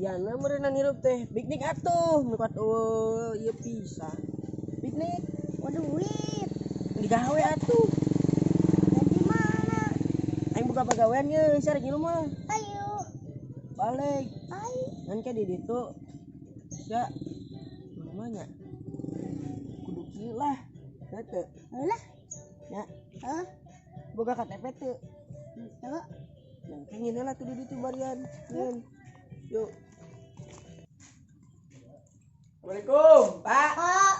Diana meureunnan hirup teh. Piknik atuh, nu kuat eueuh ieu pisan. Piknik. Waduh, duit. Digawe atuh. Dan di mana? Aing buka pagawean ye, sia rek ngilu mah. Ayo. Balik. Ayo. Ngan ke di ditu. Sia namanya. Kudu kieu lah. Heuh. Lah. Ya. Hah? Boga KTP teu. Henteu. Yang kengin lah tuh di ditu barian. Nyeun. Yuk. Assalamualaikum, Pak. Pak.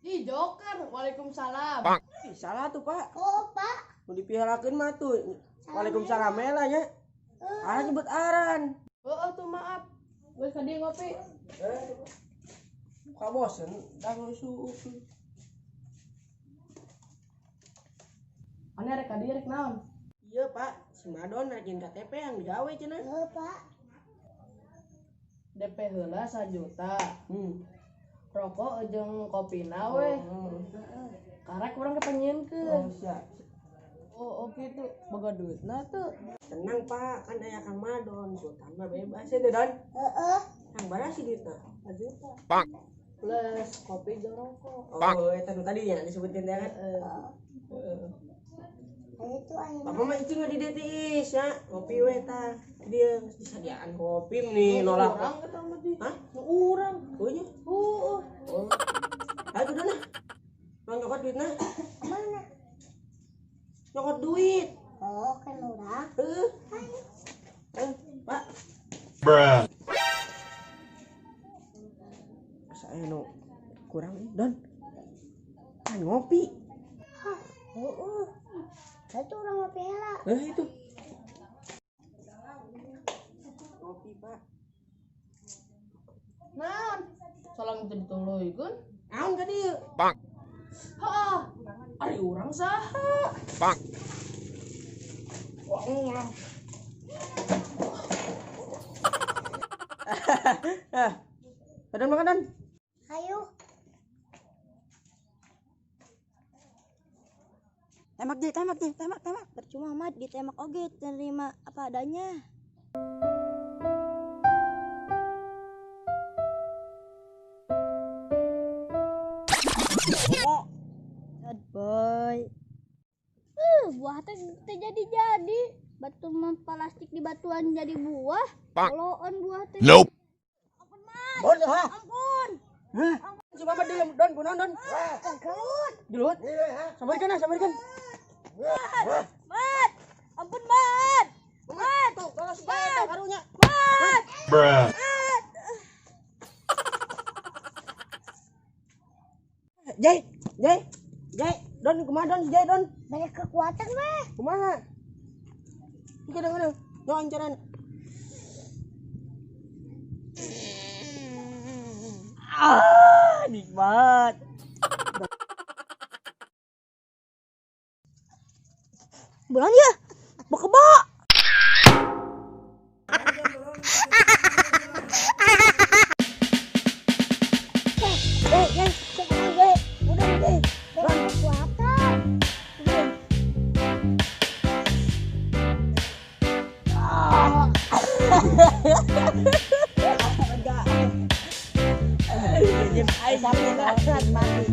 Ih, Joker. Waalaikumsalam. Ih, salah tuh, Pak. Oh, Pak. Mau dipiharakeun mah tuh. Waalaikumsalam lah nya. Aran nyebut aran. Oh, tuh maaf. Gue ka dieu ngopi. Buka bosen, dah suuk. Ane rek ka dieu rek naon? Iya, Pak. Si Madon rek nyeun KTP yang digawe cenah. Heuh, Pak. DP heula 1 juta. Rokok jeung kopina we. Karek urang kepenyeunkeun. Oh, siap. Oh, oke tuh. Boga duitna tuh. Tenang, Pak. Kan aya Kang Madon. Sultan mah bebas ya, Don. Heeh. Kang bara sih duitna? 1 juta. Plus kopi jeung rokok. Oh, eta nu tadi ya disebutin teh kan. Heeh. Ayo tuh ayo. Papa mah itu nggak di DTIS ya, ngopi we tah. Dia disadiaan kopi nih nolak. Urang eta mah di. Hah? Nu urang. Oh iya. Heeh. Oh. Ayo udah nah. Mau nyokot duitna? Mana? Nyokot duit. Oh, kan urang. Heeh. Pak. Bruh. Saya nu kurang Don. Kan ngopi. Hah, heeh. Itu orang ngopi heula. Itu. Ngopi, Pak. Naon? Salam teu dituluykeun. Naon ka dieu? Heeh. Ari urang saha? Wah, lah. Ah. Badan makanan. Ayo. Tembak deh, tembak deh, tembak, tembak. Percuma Mat ditembak oge terima apa adanya. Oh, Sad boy. Buah teh jadi-jadi. Batu plastik di batuan jadi buah. Koloon buah teh. Nope. Ampun, Mat. Bon, ha. Ampun. Hah? Si Bapak di Don, kunaon Don? Gelut. Diluhut. Sabarkeun ah, sabarkeun. Mat. Ampun, Mat. Mat, tuh, kalau si eta karunya. Mat. Bruh. Mat. Jai, Jai, Jai, Don kumaha Don, Jai Don? Banyak kekuatan weh. Kumaha? Iki dengeun. Yo ancaran. Ah, nikmat. Bulan ya? Bekebo. Udah, eh. Banyak kekuatan. Enggak. Aing mati.